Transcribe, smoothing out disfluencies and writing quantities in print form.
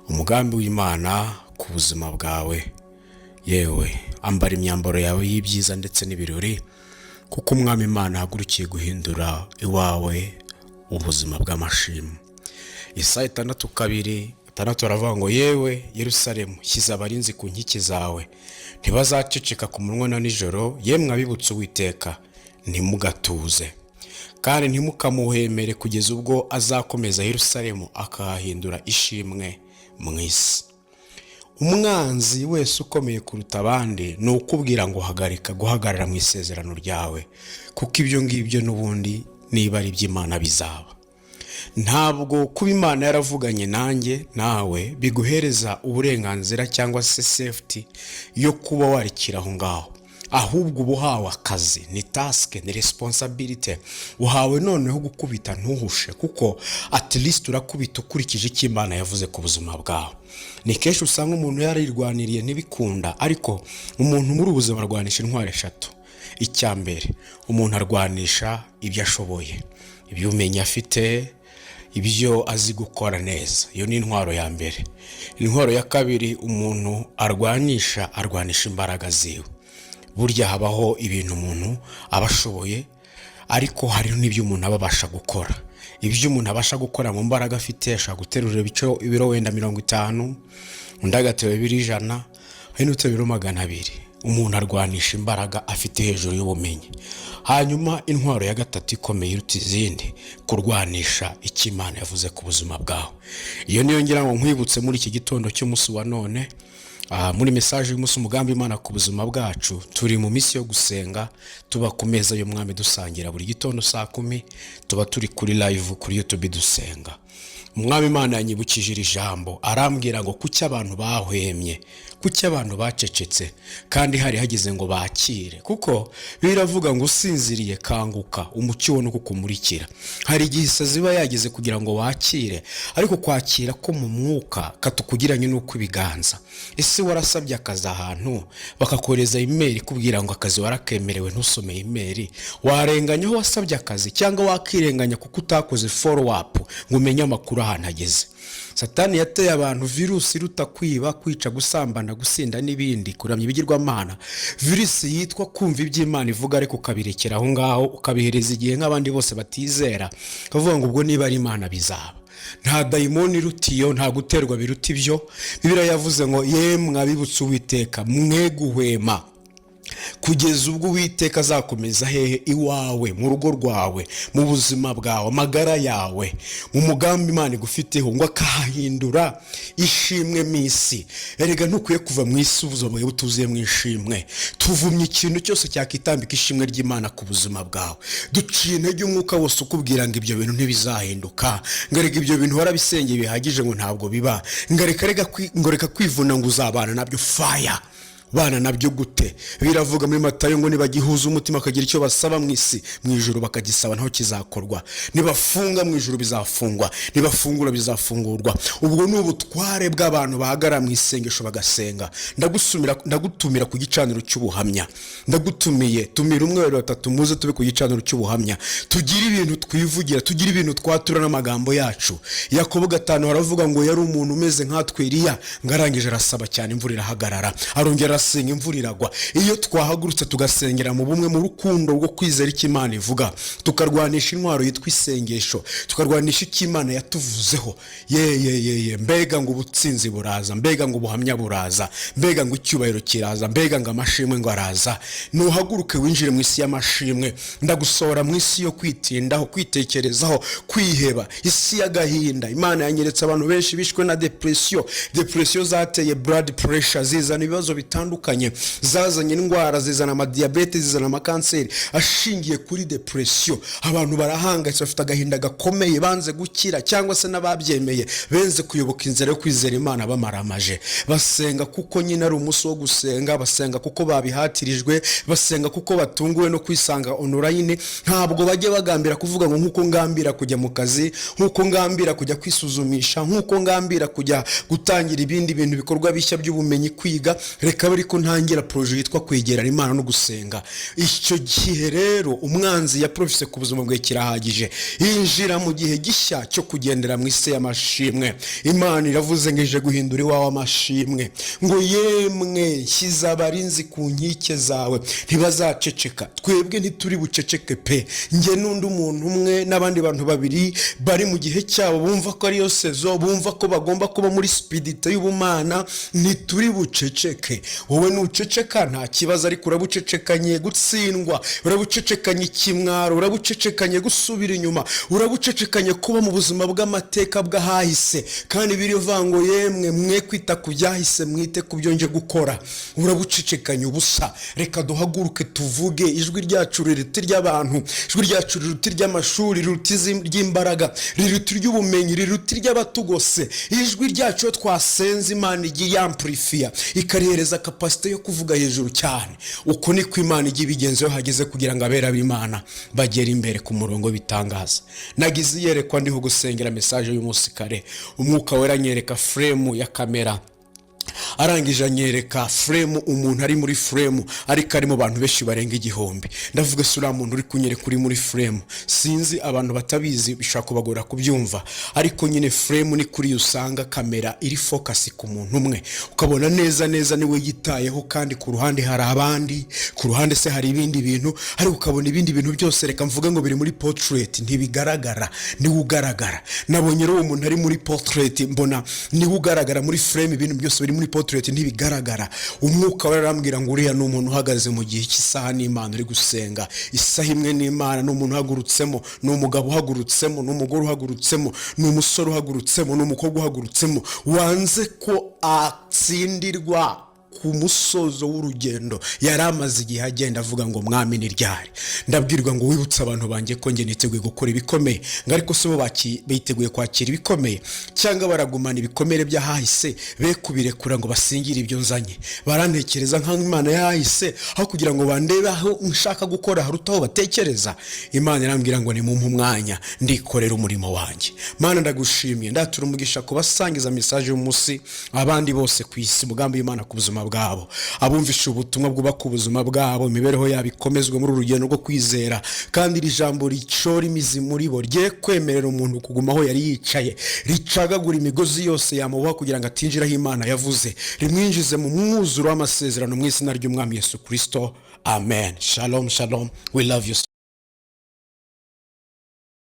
Umugambi w'Imana ku buzima bwawe. Yewe, ambara imyambaro yawe y'ibyiza ndetse n'ibirori, kuko Umwami Imana ahagurukiye guhindura iwawe ubuzima bw'amashimwe. Yesaya 62:6 aravuga ngo: "Yewe Yerusalemu, shyize abarinzi ku nkike zawe, ntibazaceceka ku manywa na nijoro. Yemwe abibutse Uwiteka, ntimugatuze kandi ntimukamuhemere, kugeza ubwo azakomeza Yerusalemu akahahindura ishimwe mu isi." Umwanzi wese ukomeye kuruta abandi ni ukubwira ngo hagarika guhagarara mu isezerano ryawe, kuko ibyo ngibyo n'ubundi niba ari iby'Imana bizaba. Ntabwo kuba Imana yaravuganye nanjye nawe biguhereza uburenganzira cyangwa se safety yo kuba warikira aho ngaho, ahubwo uba uhawe akazi, ni task, ni responsibility uhawe noneho gukubita ntuhushe, kuko at least urakubita ukurikije icyo Imana yavuze ku buzima bwawe. Ni kenshi usanga umuntu yarirwaniriye ntibikunda, ariko umuntu muri ubu buzima arwanisha intwaro eshatu. Icya mbere, umuntu arwanisha ibyo ashoboye, iby'ubumenyi afite, ibyo azi gukora neza. Iyo ni intwaro ya mbere. Intwaro ya kabiri umuntu arwanisha, arwanisha imbaraga ziwe. Burya habaho ibintu umuntu aba ashoboye, ariko hari n'ibyo umuntu aba abasha gukora. Ibyo umuntu abasha gukora mu mbaraga afite, ashobora guterura ibiro wenda 50, undi agaterura ibiro 100, hari n'uterura ibiro 200. Umuntu arwanisha imbaraga afite hejuru y'ubumenyi. Hanyuma intwaro ya gatatu ikomeye iruta izindi, kurwanisha icyo Imana yavuze ku buzima bwawe. Iyo niyo ngira ngo nkwibutse muri iki gitondo cy'umunsi wa none. Muri message y'umunsi, umugambi Imana ku buzima bwacu, turi mu minsi yo gusenga, tuba ku meza y'Umwami dusangira buri gitondo saa 10, tuba turi kuri live kuri YouTube dusenga. Umwami Imana yanyibukije iri jambo, arambwira ngo: "Kuki abantu bahwemye? Kuki abantu bacecetse kandi hari hageze ngo bakire?" Kuko biravuga ngo: "Usinziriye, kanguka, umucyo ubone uko ukumurikira." Hari igihe isazi iba yageze kugira ngo wakire, ariko kwakira ko mu mwuka katukugiranye n'uko ibiganza. Ese warasabye akazi ahantu, bakakohereza email ikubwira ngo akazi warakemerewe, ntusome email? Warenganya aho wasabye akazi cyangwa wakirenganya kuko utakoze follow up ngo umenye amakuru ahantu ageze? Satani yateye abantu virusi iruta kwiba, kwica, gusambana, gusinda n'ibindi, kuramya ibigirwamana, virusi yitwa kumva iby'Imana ivuga ariko ukabirekera aho ngaho, ukabihereza igihe nk'abandi bose batizera, ukavuga ngo ubwo niba ari Imana bizaba. Nta dayimoni iruta iyo, nta guterwa biruta ibyo. Bibiliya yavuze ngo: "Yemwe abibutse Uwiteka, mwe guhwema kugeza ubwo Uwiteka azakomeza." Hehe? Iwawe, mu rugo rwawe, mu buzima bwawe, amagara yawe, mu mugambi Imana igufiteho, ngo akahahindura ishimwe mu isi. Erega ntukwiye kuva mu isi ubuzima bwawe butuzuye mu ishimwe. Tuvumye ikintu cyose cyakitambika ishimwe ry'Imana ku buzima bwawe. Duciye intege umwuka wose ukubwira ngo ibyo bintu ntibizahinduka, ngo erega ibyo bintu warabisengeye bihagije, ngo ntabwo biba, ngo ngo reka kwivuna, ngo uzabana nabyo. Faya bana nabyo gute? Biravuga muri Matayo ngo nibagihuza umutima bakagira icyo basaba mu isi, mu ijuru bakagisaba naho kizakorwa. Nibafunga mu ijuru bizafungwa, nibafungura bizafungurwa. Ubwo ni ubutware bw'abantu bahagarara mu isengesho bagasenga. Ndagutumira ku gicaniro cy'ubuhamya. Ndagutumiye, tumira umwe, babiri, batatu, muze tube ku gicaniro cy'ubuhamya, tugire ibintu twivugira, tugire ibintu twatura n'amagambo yacu. Yakobo 5 haravuga ngo yari umuntu umeze nkatwe Eliya, ngo arangije arasaba cyane, imvura irahagarara, arongera arasenga, imvura iragwa. Iyo twahagurutse tugasengera mu bumwe, mu rukundo rwo kwizera icyo Imana ivuga, tukarwanisha intwaro yitwa isengesho, tukarwanisha icyo Imana yatuvuzeho, ye ye ye ye, mbega ngo ubutsinzi buraza, mbega ngo ubuhamya buraza, mbega ngo icyubahiro kiraza, mbega ngo amashimwe ngo araza! Nuhaguruke winjire mu isi y'amashimwe. Ndagusohora mu isi yo kwitindaho, kwitekerezaho, kwiheba, isi y'agahinda. Imana yanyeretse abantu benshi bishwe na depression. Depression zateye blood pressure, zizana ibibazo bitandukanye, zazanye indwara, zizana amadiyabete, zizana amakanseri ashingiye kuri depression. Abantu barahangayitse, bafite agahinda gakomeye, banze gukira, cyangwa se n'ababyemeye benze kuyoboka inzira yo kwizera Imana bamaramaje. Basenga kuko nyine ari umunsi wo gusenga, basenga kuko babihatirijwe, basenga kuko batunguwe no kwisanga online. Ntabwo bajya bagambira kuvuga ngo nk'uko ngambira kujya mu kazi, nk'uko ngambira kujya kwisuzumisha, nk'uko ngambira kujya gutangira ibindi bintu, bikorwa bishya by'ubumenyi, kwiga, reka ariko ntangira projet yitwa kwegerana Imana no gusenga. Icyo gihe rero umwanzi ya profise ku buzima bwawe kirahagije. Injira mu gihe gishya cyo kugendera mu isi y'amashimwe. Imana iravuze ngo ije guhindura iwawe amashimwe, ngo yemwe shyize abarinzi ku nkike zawe, ntibazaceceka. Twebwe ntituri buceceke pe. Njye n'undi muntu umwe n'abandi bantu babiri bari mu gihe cyabo, bumva ko ariyo saison, bumva ko bagomba kuba muri speed y'ubumana, ntituri buceceke. Wowe nuceceka nta kibazo, ariko urabucecekanye gutsindwa, urabucecekanye ikimwaro, urabucecekanye gusubira inyuma, urabucecekanye kuba mu buzima bw'amateka bw'ahahise. Kandi birivuga ngo yemwe mwe kwita ku byahise, mwite ku byo nje gukora. Urabucecekanye ubusa. Reka duhaguruke tuvuge. Ijwi ryacu riruta iry'abantu, ijwi ryacu riruta iry'amashuri, riruta iry'imbaraga, riruta iry'ubumenyi, riruta iry'abatugose. Ijwi ryacu iyo twasenze, Imana ijya iyamplifiya, ikarihereza capacité yo kuvuga hejuru cyane. Uko niko Imana ijya ibigenza iyo hageze kugira ngo abera b'Imana bagere imbere ku murongo w'ibitangaza. Nagize iyerekwa ndiho gusengera message y'umunsi kare. Umwuka Wera anyereka frame ya kamera, arangije anyereka frame, umuntu ari muri frame, ariko ari mu bantu benshi barenga 1000. Ndavuga: se uriya muntu uri kunyereka uri muri frame? Sinzi, abantu batabizi bishobora kubagora kubyumva, ariko nyine frame ni kuri usanga kamera iri focus ku muntu umwe, ukabona neza neza niwe yitayeho, kandi ku ruhande hari abandi, ku ruhande se hari ibindi bintu, ariko ukabona ibindi bintu byose, reka mvuge ngo biri muri portrait, ntibigaragara, niwe ugaragara. Nabonye rero uwo muntu ari muri portrait, mbona niwe ugaragara muri frame, ibintu byose biri muri portrait ntibigaragara. Umwuka we arambwira ngo uriya ni umuntu uhagaze mu gihe cy'isaha n'Imana, uri gusenga isaha imwe n'Imana. Ni umuntu uhagurutsemo, ni umugabo uhagurutsemo, ni umugore uhagurutsemo, ni umusore uhagurutsemo, ni umukobwa uhagurutsemo, wanze ko atsindirwa ku musozo w'urugendo yari amaze igihe agenda avuga ngo: "Mwami, ni ryari?" Ndabwirwa ngo wibutse abantu banjye ko njye niteguye gukora ibikomeye. Ngo ariko se bo biteguye kwakira ibikomeye, cyangwa baragumana ibikomere by'ahahise, be kubirekura ngo basingire ibyo nzanye? Barantekereza nk'Imana y'ahahise aho kugira ngo bandebe aho nshaka gukora haruta aho batekereza. Imana irambwira ngo nimumpe umwanya, ndikorera umurimo wanjye. Mana, ndagushimiye. Ndatura umugisha ku basangiza message y'umunsi abandi bose ku isi, umugambi w'Imana ku buzima bwabo. Abumvisha ubutumwa bwubaka ubuzima bwabo, imibereho yabo ikomezwe muri uru rugendo rwo kwizera, kandi iri jambo ricora imizi muri bo, rye kwemerera umuntu kuguma aho yari yicaye, ricagagura imigozi yose yamuboha kugira ngo atinjira aho Imana yavuze, rimwinjize mu mwuzuro w'amasezerano, mu izina ry'Umwami Yesu Kirisito, amen. Shalom, shalom, we love you.